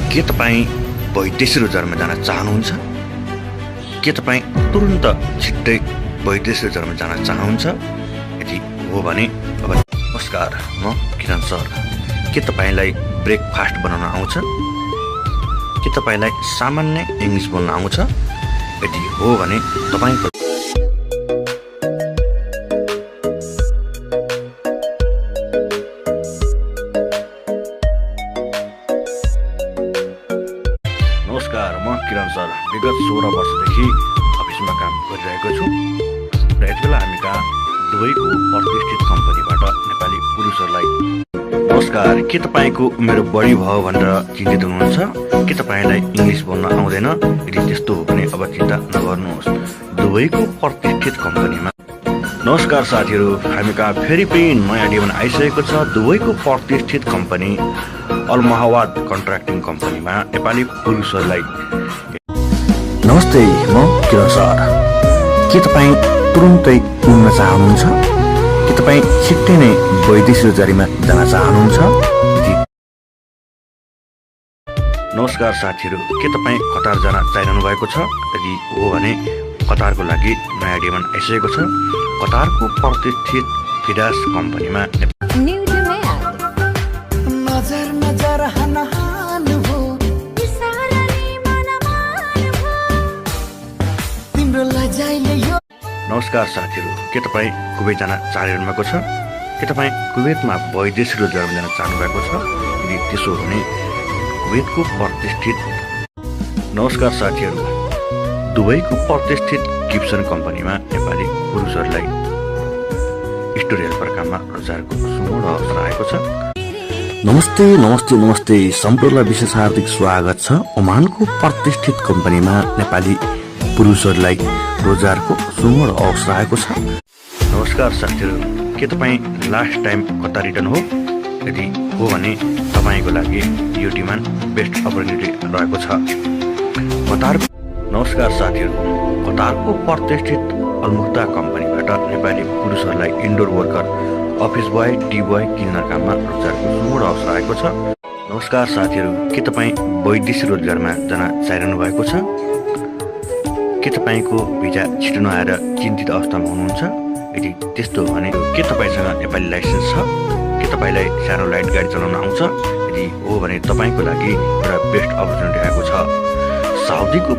के तपाईँ वैदेशिक रोजगारमा जान चाहनुहुन्छ? के तपाईँ तुरुन्त छिट्टै वैदेशिक रोजगारमा जान चाहनुहुन्छ? यदि हो भने अब नमस्कार, म किरण सर। के तपाईँलाई ब्रेकफास्ट बनाउन आउँछ? के तपाईँलाई सामान्य इङ्ग्लिस बोल्न आउँछ? यदि हो भने तपाईँको नमस्कार, म किरण सर। विगत 16 वर्षदेखि अफिसमा काम गरिरहेको छु र यति बेला हामी कहाँ दुबईको प्रतिष्ठित कम्पनीबाट नेपाली पुरुषहरूलाई नमस्कार। के तपाईँको उमेर बढी भयो भनेर चिन्तित हुनुहुन्छ? के तपाईँलाई इङ्ग्लिस बोल्न आउँदैन? यदि त्यस्तो हो भने अब चिन्ता नगर्नुहोस्, दुबईको प्रतिष्ठित कम्पनीमा नमस्कार साथीहरू, हामी कहाँ फेरि पनि नयाँ डिमान्ड आइसकेको छ। दुबईको प्रतिष्ठित कम्पनी अल महावाद कन्ट्र्याक्टिङ कम्पनीमा नेपाली पुरुषहरूलाई नमस्ते, म किरण सर। के तपाईँ तुरुन्तै उड्न चाहनुहुन्छ? के तपाईँ छिट्टै नै वैदेशिक रोजगारीमा जान चाहनुहुन्छ? नमस्कार साथीहरू, के तपाईँ कतार जान चाहिरहनु भएको छ? यदि हो भने कतारको लागि नयाँ डिमान्ड आइसकेको छ। कतारको प्रतिष्ठित फिडास कम्पनीमा नमस्कार साथीहरू, के तपाईँ कुवेत जान चाहिरहनु भएको छ? के तपाईँ कुवेतमा वैदेशिक रोजगारमा जान चाहनु भएको छ? यदि त्यसो हो भने कुवेतको प्रतिष्ठित नमस्कार साथीहरू, दुबईको प्रतिष्ठित गिब्सन कम्पनीमा नेपाली पुरुषहरूलाई स्टोर हेल्पर काममा रोजगारको सुवर्ण अवसर आएको छ। नमस्ते नमस्ते नमस्ते, सम्पूर्णलाई विशेष हार्दिक स्वागत छ। ओमानको प्रतिष्ठित कम्पनीमा नेपाली पुरुषहरूलाई रोजगारको सुवर्ण अवसर आएको छ। नमस्कार साथीहरू, के तपाईँ लास्ट टाइम कतार रिटर्न हो? यदि हो भने तपाईँको लागि यो डिमान्ड बेस्ट अपर्च्युनिटी रहेको छ। नमस्कार साथीहरू, कतारको प्रतिष्ठित अलमुक्ता कम्पनीबाट नेपाली पुरुषहरूलाई indoor worker, office boy, tea boy, cleaner काममा रोजगारको सुवर्ण अवसर आएको छ। नमस्कार साथीहरू, के तपाईँ वैदेशिक रोजगारमा जान चाहिरहनु भएको छ? के तपाईँको भिजा छिटो नआएर चिन्तित अवस्थामा हुनुहुन्छ? यदि त्यस्तो हो भने के तपाईँसँग नेपाली लाइसेन्स छ? के तपाईँलाई सानो लाइट गाडी चलाउन आउँछ? यदि हो भने तपाईँको लागि एउटा बेस्ट अपर्च्युनिटी आएको छ। साउदीको